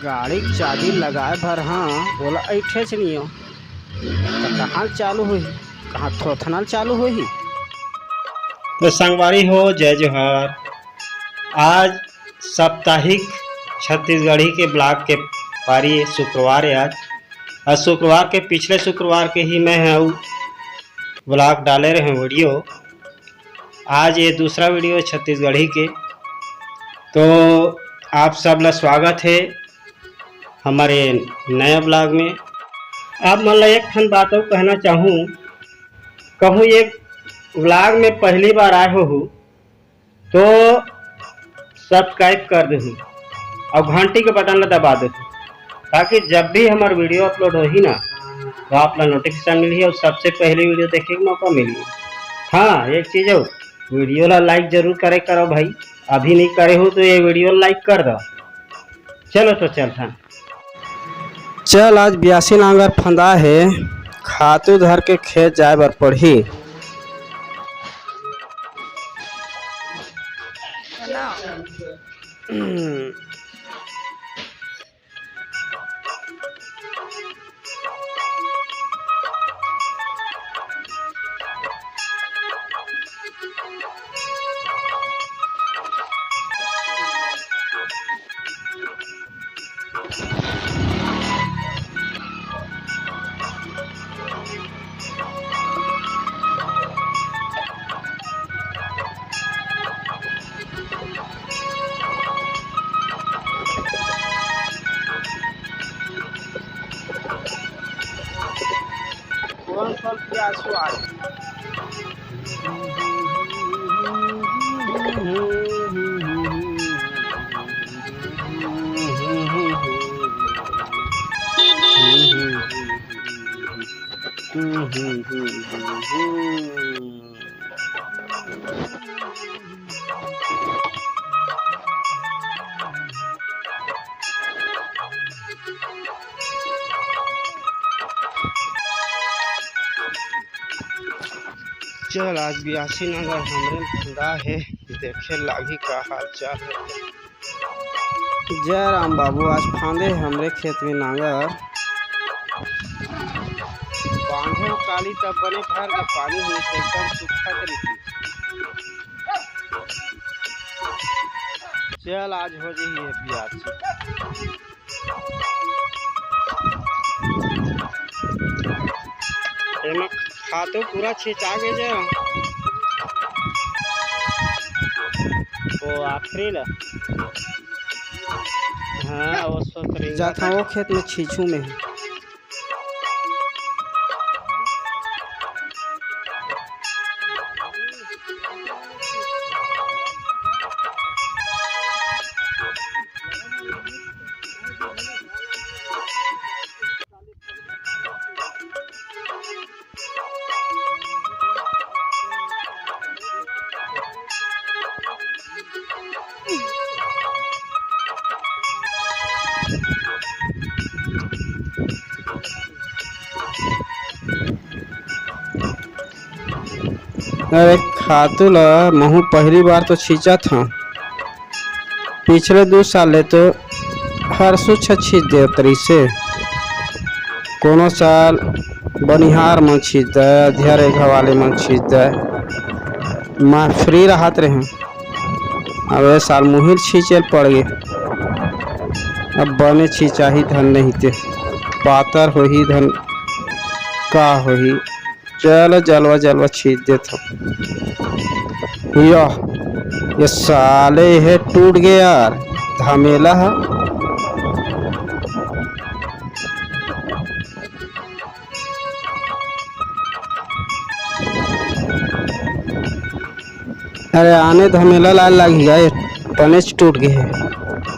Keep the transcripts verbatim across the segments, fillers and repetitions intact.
गाड़ी के चाबी लगाए भर, हाँ, ओला अइठेच नियो। त कहाँ ले चालू होही, कहाँ थोथना ले चालू होही? तो संगवारी हो, जय जोहार। आज साप्ताहिक छत्तीसगढ़ी के vlog के पारी, शुक्रवार है आज। आज शुक्रवार के, पिछले शुक्रवार के ही मैं ह vlog डाले रहे video। आज ये दूसरा video है छत्तीसगढ़ी के। तो आप सब ला स्वागत है हमारे नया vlog में। आप मन ला एक ठन बात अउ कहना चाहूँ, कहूँ एक vlog में पहली बार आए हो, तो subscribe कर देहू और घंटी के button ला दबा देहू, ताकि जब भी हमार video upload होही ना, तो आप ला notification मिलही और सबसे पहले video देखे के मौका मिलही। हाँ, एक चीज हो, video ला like जरूर करे करो भाई, अभी नहीं करे हो तो ये video like कर दो। चलो तो चल था। चल, आज बियासी नांगर फंदा हे, खातू धर के खेत जाए बर पड़ही। कौन कौन प्यास हुआ है? चल, आज बियासी नांगर हमरे में फंदा हे, देखे लागही का हाल चाल हे। जय राम बाबू, आज फांदे हे हमरे खेत में नांगर। बांधे हो काली तब बने भर के पानी होने से एकदम सूखा करी थी। चल, आज हो जाही ये बियासी। एमा खातू पूरा छिंचा गे जे। ओ आखिरी ला। हाँ, वो सोच रही जात हूँ, वो खेत में छीछू में है। अरे खातू ल महू पहली बार तो छींचत हंव। पिछले दू साल ले तो हर सुच्छा छींच देवत रहिसे। कोनो साल बनिहार मन छींच दय, अधिया रेघा वाले मन छींच दय। मैं free रहत रहें। अब ए साल मुहिल छींचे ल पड़ गे। अब बने छींचाही धन नहीं ते पातर होही धन का होही। चल जलवा जलवा छींच देथव। यह, ये साले हे टूट गे यार, धमेला ह। अरे आने धमेला लाल लागी गा, ये बनेच टूट गे हे।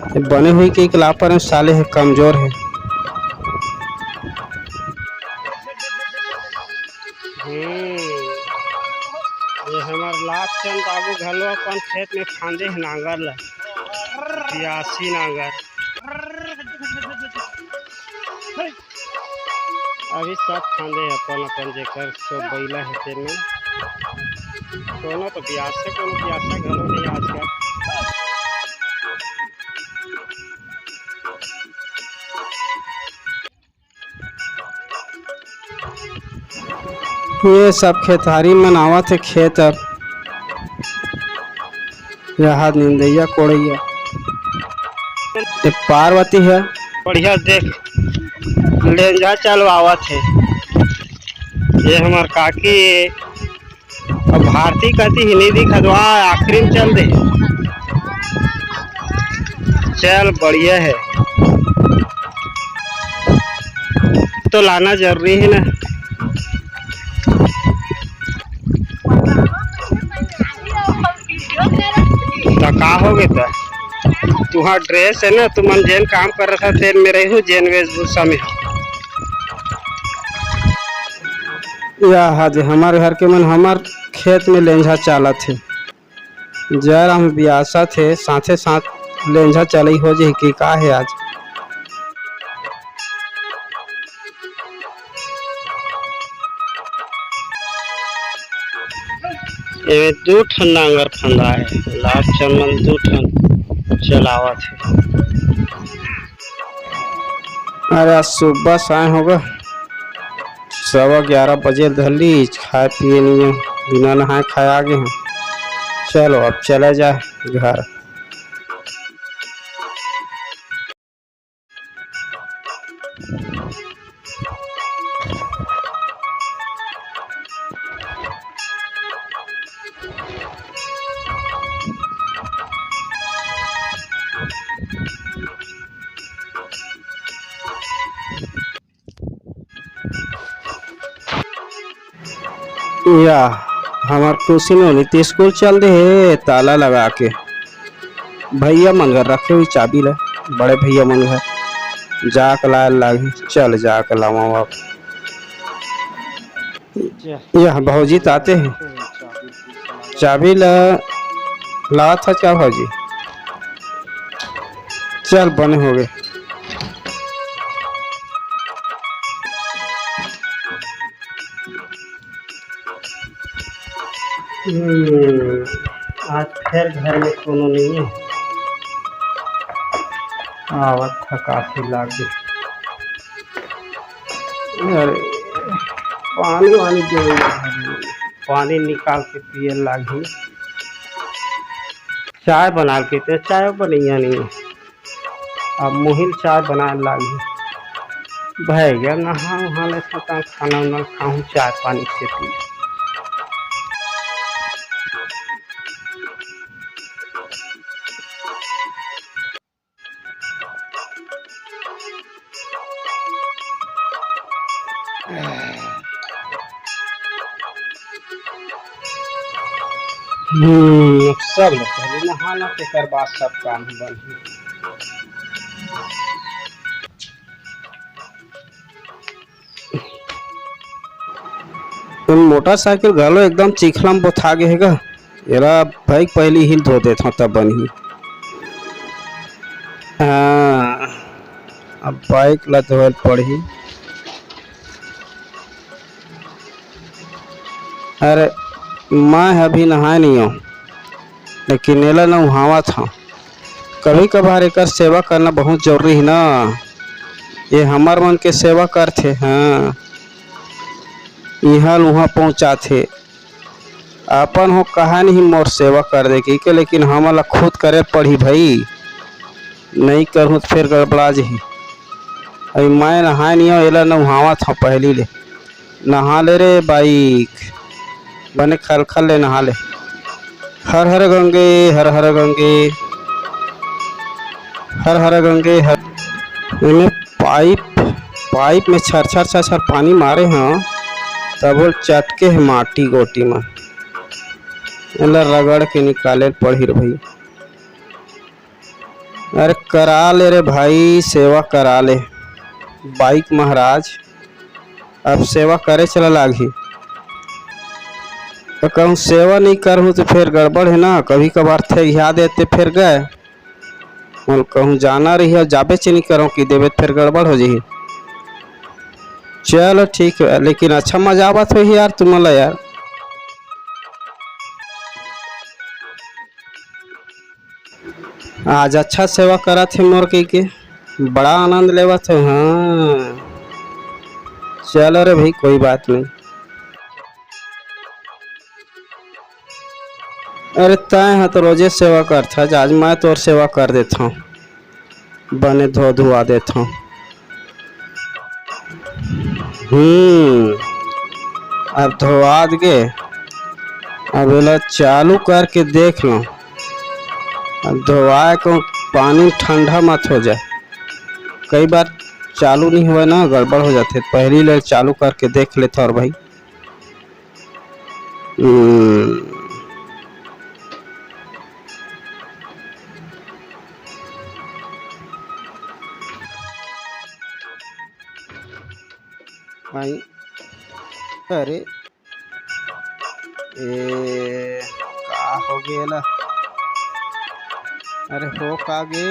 ये बने हुई के लापर में साले हे कमजोर हे। हम्म, ये हमर लाभचंद बाबू घलो अपन खेत में फांदे हे नांगर ला, बियासी नांगर। अभी सब फांदे हे अपन अपन, जेकर सब बइला हे तेन में। कोनो तो बियासे, कोनो बियासा घलो नहीं आजकल। ये सब खेतहारी मन आवत हे खेत अब। यह निंदैया कोड़ैया। ये पार्वती है। बढ़िया देख, लेंझा चलवावत हे। ये हमर काकी ए। अब भारती कति ही निधि खदवा आखिरी में चल दे। चल, बढ़िया है। तो लाना जरूरी है ना। तो का हो गए? तो तुहार ड्रेस है ना, तुमन जेन काम कर रहा था, तेन में रही हो, जेन वेशभूषा में हो। या आज हमार घर के मन हमार खेत में लेंझा चालत हे। जयराम बियासत हे, साथे साथ लेंझा चलई हो जही कि का हे आज। एमे दू ठन नांगर फंदा हे, लाभ चंदन दू ठन चलावत हे। अरे, आज सुबह से आए होगा, सवा ग्यारह बजे धरली, खाए पिए नहीं है, बिना नहाए खाए आ गए हैं। चलो, अब चला जाए घर। या, हमर खुशी नोनी त स्कूल चल दे हे ताला लगा के। भैया मन घर रखे हुई चाबी ला, बड़े भैया मन घर जाके लाए लागही। चल, जाके लावा अब। यह भौजी त आते हैं, चाबी ला लात ह का भौजी? चल, बने हो गए। हम्म, आज फिर घर में कोनो नहीं है। आवत थकासी लागे। अरे, पानी वानी दे, पानी निकाल के पिए लागी। चाय बना के ते, चाय बनैया नहीं। अब मुहिल चाय बनाए लागी। भैया नहा उहा ले, खाना उना खाऊं, चाय पानी से पी। हम्म, सब ले पहले नहाना, तेकर बाद सब काम बनही। मोटरसाइकिल घलो एकदम चिखला म बोथा गे हे गा। एला भाई पहिली ही धो देथव, तब बनही। हाँ, अब बाइक ला धोए ल पड़ही। अरे, मैं अभी नहाए नहीं हूँ, लेकिन एला नहावत हूँ। कभी कभार एकर सेवा करना बहुत जरूरी है ना। ये हमर मन के सेवा करथे, हाँ, इहाँ ल उहाँ पहुँचाथे। अपन हो कहा नहीं मोर सेवा कर दे कहिके, लेकिन हमन ला खुद करे पड़ही भाई, नहीं करहूँ त फेर गड़बड़ा जही। अभी मैं नहाए नहीं हूँ, एला नहावत हूँ पहली ले। नहा ले रे बाइक, बने खलखल ले नहा ले। हर हर गंगे, हर हर गंगे, हर हर गंगे, हर। एमे पाइप, पाइप में छर छर छर छर पानी मारे हव, तब वो चटके हे माटी गोटी म। एला रगड़ के निकाले ल पड़ही रे भाई। अरे करा ले रे भाई, सेवा करा ले। बाइक महाराज, अब सेवा करे चला लागही। तो कहूँ सेवा नहीं करहूँ तो फिर गड़बड़ है ना, कभी कभार थेघिया देते फिर गए। मन कहूँ जाना रही और जाबे च नहीं करो कि देवे तो फिर गड़बड़ हो जाही। चलो ठीक है, लेकिन अच्छा मजा आवत होही यार तुमन ला यार। आज अच्छा सेवा करत हे मोर कहिके, बड़ा आनंद लेवत हे। हाँ, चलो रे भाई, कोई बात नहीं। अरे, तैं ह तो रोजे सेवा करथस, आज मैं तोर सेवा कर देथंव, बने धो धुआ देथंव। हम्म, अब धोआत गे, अब एला चालू करके देख लो। अब धोआए को पानी ठंडा मत हो जाए, कई बार चालू नहीं होवय ना, गड़बड़ हो जाथे। पहली ले चालू करके देख लेथंव भाई। हम्म। भाई, अरे, ए, का हो गे एला? अरे, हो का गे?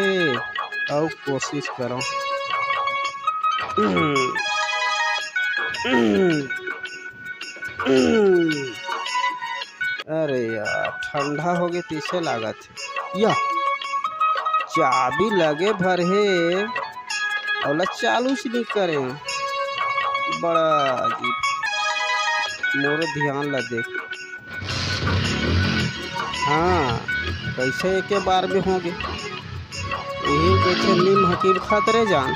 अउ कोशिश करो। अरे यार, ठंडा हो गे तइसे लागत हे। या, चाबी लगे भर हे, ओला चालू से नहीं करे। बड़ा अजीब। मोरो ध्यान ला देख। हाँ, कइसे एके बार में हो गे। यही कइसे नीम हकीम खात रह जान।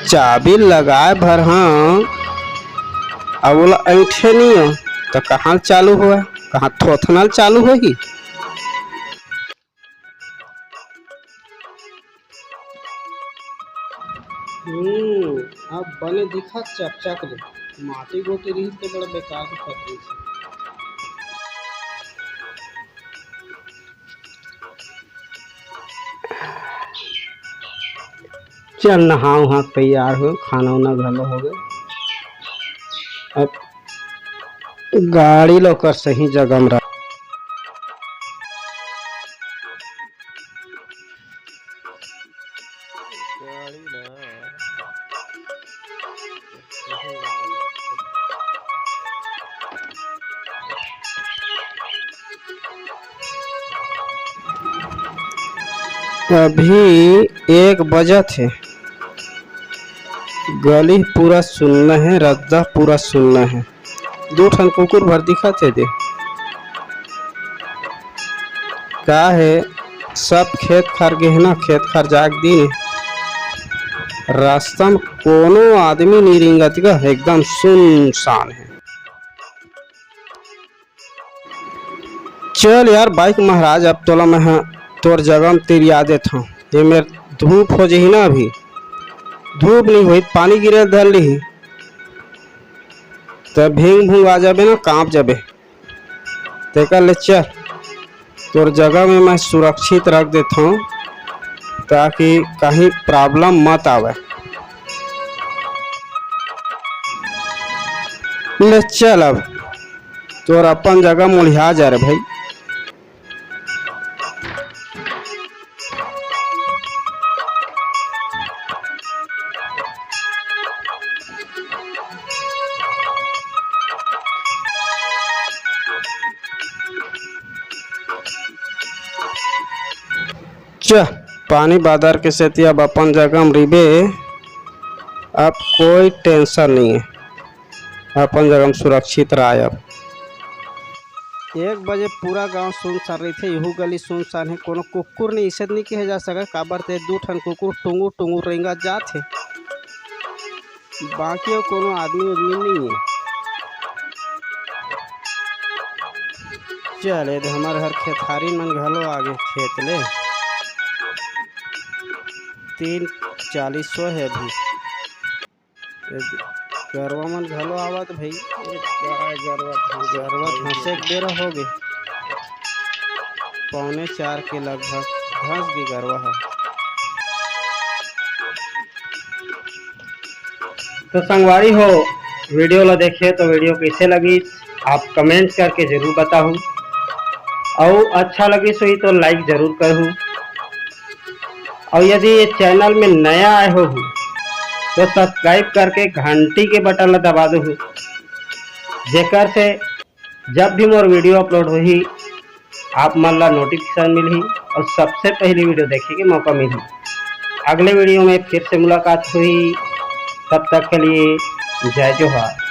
चाबी लगाए भर हाँ, अब ओला ऐंठे नहीं हो, तो कहाँ चालू होवय, कहाँ थोथना चालू होही। हम्म, अब बने दिखत चकचक ले। माटी गोटी रहिस ते बड़ा बेकार दिखत रहिस। चल, नहा उहा तैयार हो, खाना उना घलो हो गए। अब गाड़ी ल ओकर सही जगह में रख। अभी एक बजत हे, गली पूरा सुन्ना हे, रद्दा पूरा सुन्ना हे। दू ठन कुकुर भर दिखत हे दे। का हे, सब खेत खार गे हे ना, खेत खार जाए के दिन हे। रास्ता में कोनो आदमी नहीं रेंगत गा, एकदम सुनसान हे। चल यार बाइक महाराज, अब तोला मैं ह तोर जगह म तिरिया देथंव। ये मेर धूप हो जही ना, अभी धूप नहीं होई, पानी गिरे धर लिही, त भींग भूंग आ जाबे ना, कांप जाबे। तेकर ले चल, तोर जगह में मैं सुरक्षित रख देथंव, ताकि कहीं problem मत आवे। ले चल अब। तोर अपन जगह मोलिहा जा रे भाई। च, पानी बादर के सेती अब अपन जगह म रिबे, अब कोई tension नहीं है, अपन जगह म सुरक्षित रहा अब। एक बजे पूरा गांव सुनसान रहिथे, इहू गली सुनसान हे, कोनो कुकुर नहीं, इसे नहीं कहे जा सके, काबर ते दू ठन कुकुर टुंगुर टुंगुर रेंगा जात हे, बाकी अउ कोनो आदमी उदमी नहीं हे। चल, ए दे हमर हर खेतहारी मन घलो आगे खेत ले, तीन चालीस सौ हे अभी। ए दे, गरवा मन घलो आवत भाई। ए, का गरवा धंसे गरवा भाई। धंसे के बेरा हो गे, पौने चार के लगभग धंस गे गरवा ह। तो संगवारी हो, video ला देखे तो video कैसे लगी, आप comment करके जरूर बताहू, अउ अच्छा लगी सोई तो like जरूर करहू, अउ यदि ये channel में नया आए हो तो subscribe करके घंटी के button ला दबा दो, जेकर से जब भी मोर video upload होही, आप मन ला notification मिलही और सबसे पहली video देखे के मौका मिलही। अगले video में फिर से मुलाकात होही, तब तक के लिए जय जोहार।